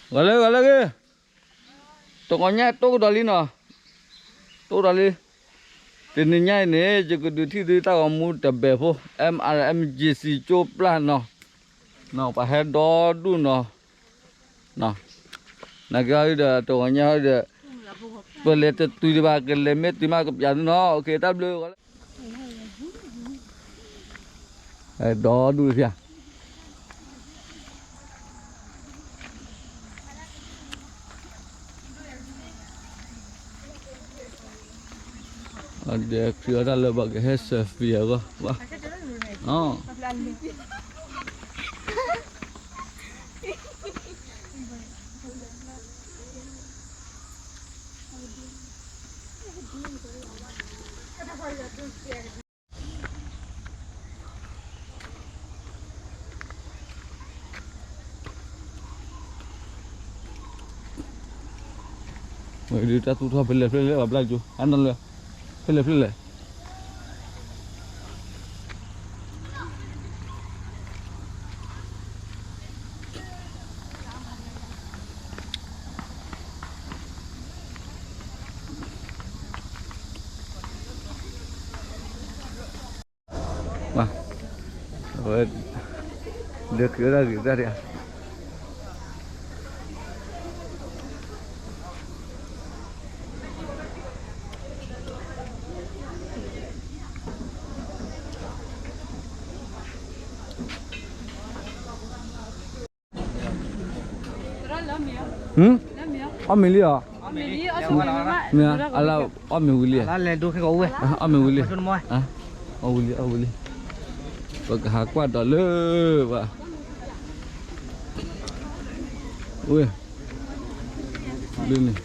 ဂီၤလၢဂီၤလၢဂ့ၤ, တဂီၤညါတိၢ်ကဒီးလံနီၤ, တိၢ်ကဒီးလံ. တနံၤညါအံၤန့ၣ် ယကဒုးထံၣ်သုတၢ်ဂီၤမူတဘဲဖိ M R M J C ကၠိပျၢ်နီၤ, ပှၤဟဲဒီဒူၣ်နီၤ, နာ်က့ဟီဒီး တဂီၤညါဟီဒီး ပလဲၤတတုၤဒံးဘၣ် ကလဲၤမ့ၢ်တုၤမးကပျးသုနီၤ, တၢ်ဘျုးဂီၤလၢ ဒီဒူၣ်ဖၠၣ် ဒီးခရံာ်အီၣ်တၢ်လၢဘၣ်ကဟဲ selfie အဂီၢ်ဘၣ်, ဝဲဒုးတၢ်သူၣ်ထီၣ်ဖဲလဲၣ်ဖဲလဲၣ်ဘၣ်ဘျါကၠိ အနီၢ်လၢ ဖဲလဲၣ်ဖဲလဲၣ် ဝဲ ဒီးက့ၤဝဲဒၣ်ဂ့ၤတၢ်တဂၤ အီၣ်မ့ၤလံဧါ, မ့ၢ် အီၣ်မ့ၤဝံၤလံဧါ, အီၣ်မ့ၤဝံၤလံ, အီၣ်ဝံၤလံ, အီၣ်ဝံၤလံ, ပကဟးကွၢ်ဒီးလၢ ဘၣ်, ဝဲ, ဒ်န့ၣ်,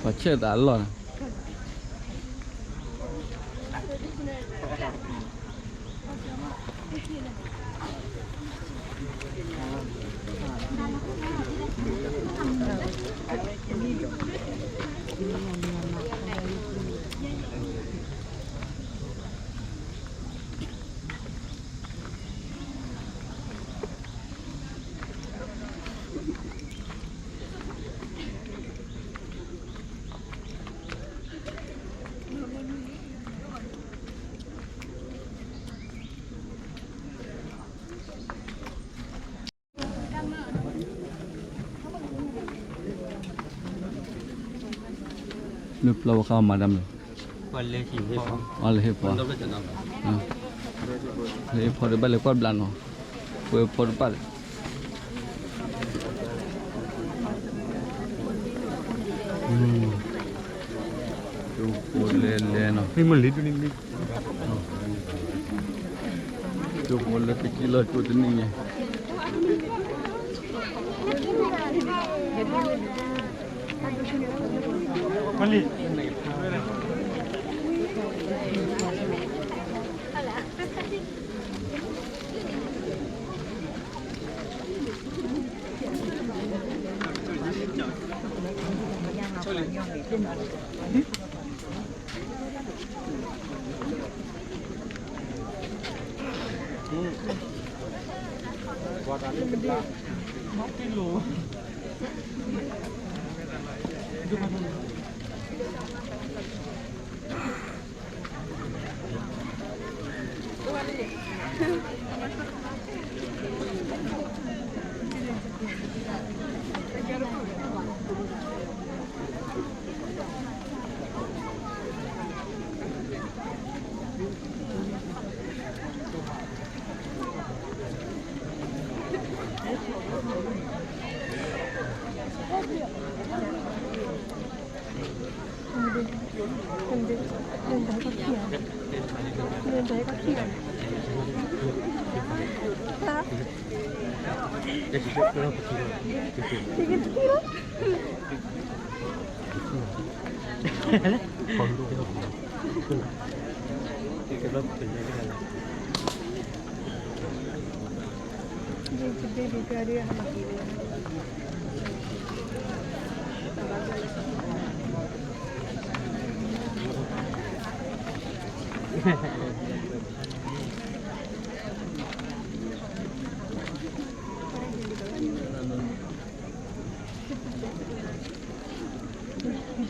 ပှၤဆဲးသးအလီၢ်န့ၣ် မ့ၢ်ပျီဝဲဃါမၤဒၣ်မလဲၣ်, အလဲၤဟ့ၣ်ဖီ, ဟ့ၣ်ဖီဒီးဘၣ်လဲၤကွၢ်ဘျါနီၤ, ပှဲၤဖီတဘၣ်ဒီး ကၠိဖိလဲၤလဲၤနီၤ, ကၠိဖိလၢကစံၣ်လီၤကၠိတနံၣ်ညါ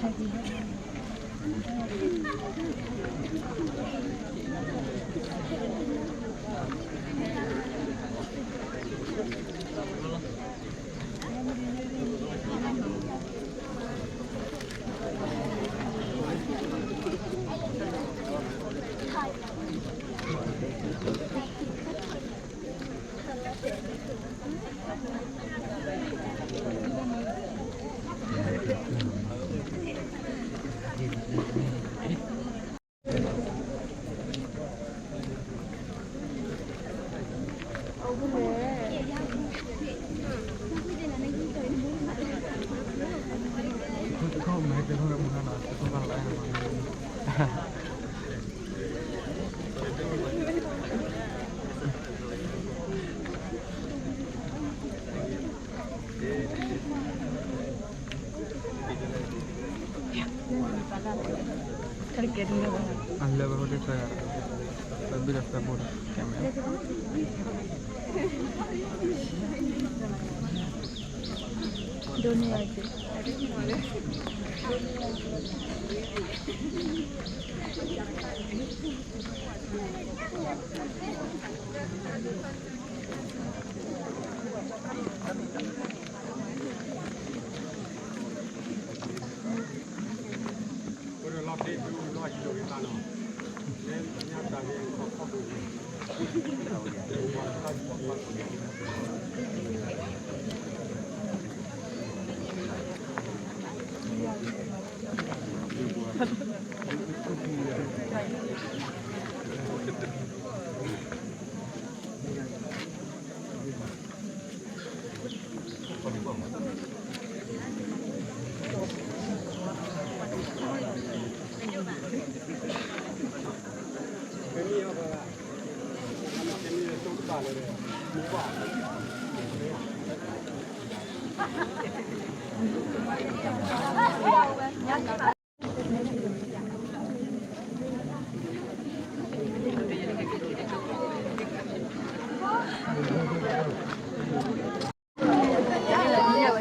I love how they say, a bit of the boat camera.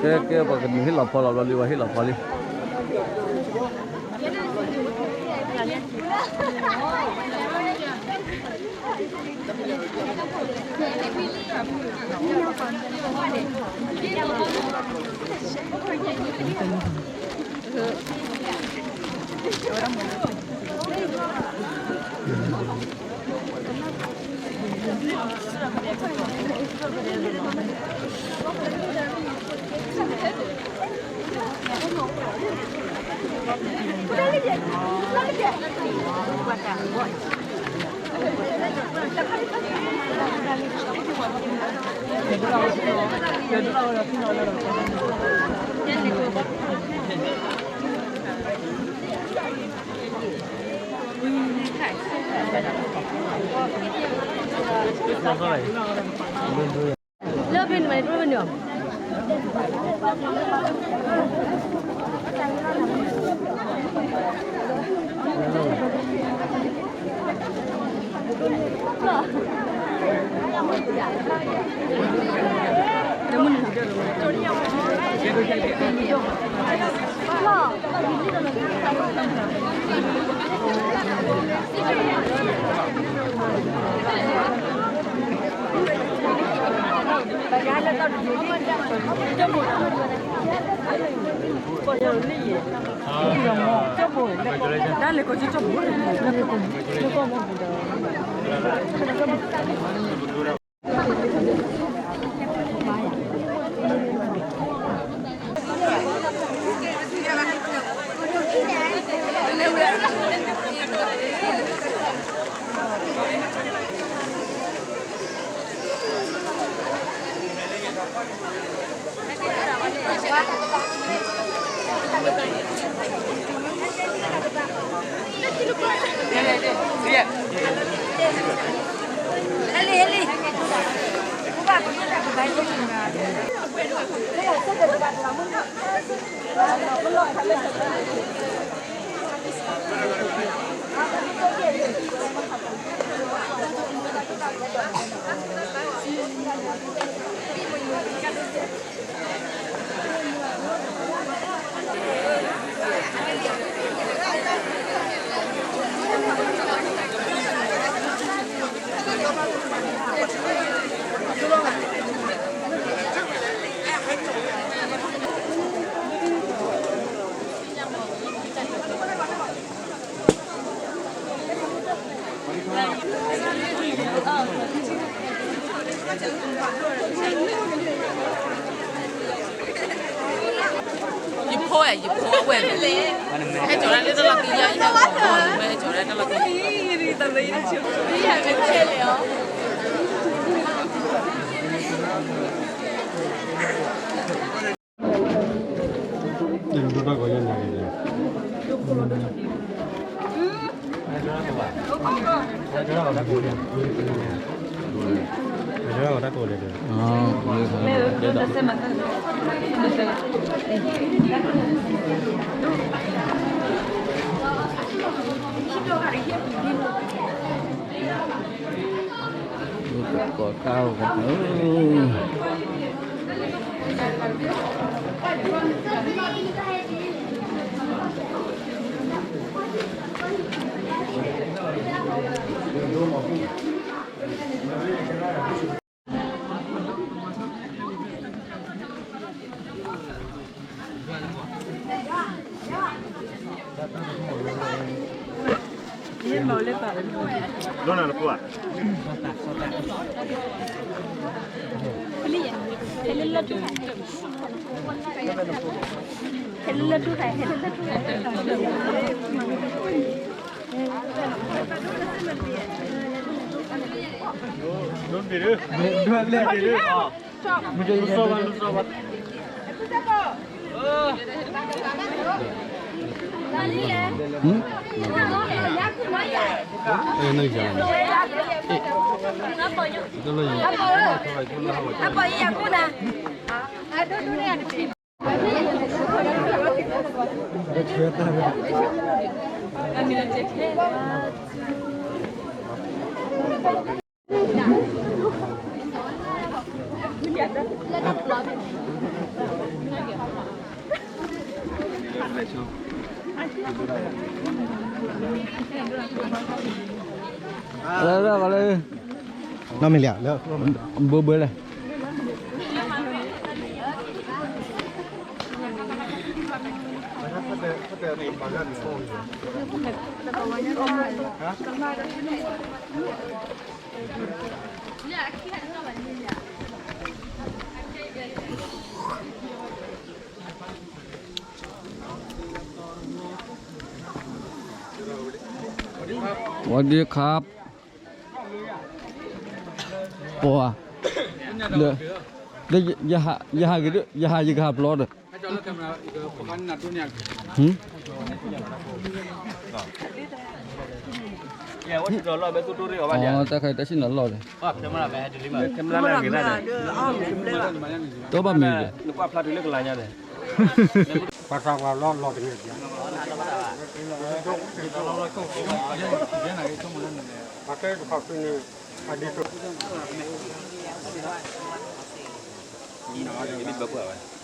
Kê, kê, ပှၤကနုာ်ဟ့ၣ်လီၤဖီလီၤဘျီလံ, ပှၤဟ့ၣ်လီၤဖီလံ. လၢဖဲန့ၣ်မးန့ၣ် တဝဲန့ၣ် ယဖိအဝဲၢ်န့ၣ် ဟဲကၠီၤဒၣ်လၢတၢ်လီၢ်ခံယါ ယဟဲကၠီၤမ့ၢ်ဟဲကၠီၤဒၣ်တၢ်လီၢ်ခံ ကိးတၢ်အိၣ် လၢလၢလၢ နီၢ်မ့ၢ်လံ ဘိဘိလဲၣ် สวัสดีครับ ပှၤ ဒီး ဒီး ယဟး ယဟးဂ့ၤဒီး ယဟးယကဟးပျီဒီး ဟၢ တၢ်ခါတၢ်ဆံၣ်နီၤလီၢ်ဒီး တၢ်ဘၣ်မ့ၢ်ဒီး ပှၤသးပှၢ်လီၤလီၤတဂ့ၤ ပှၤကဲတခီဖုန့ၣ် အဒံး ဘၣ်ပှၤဝဲ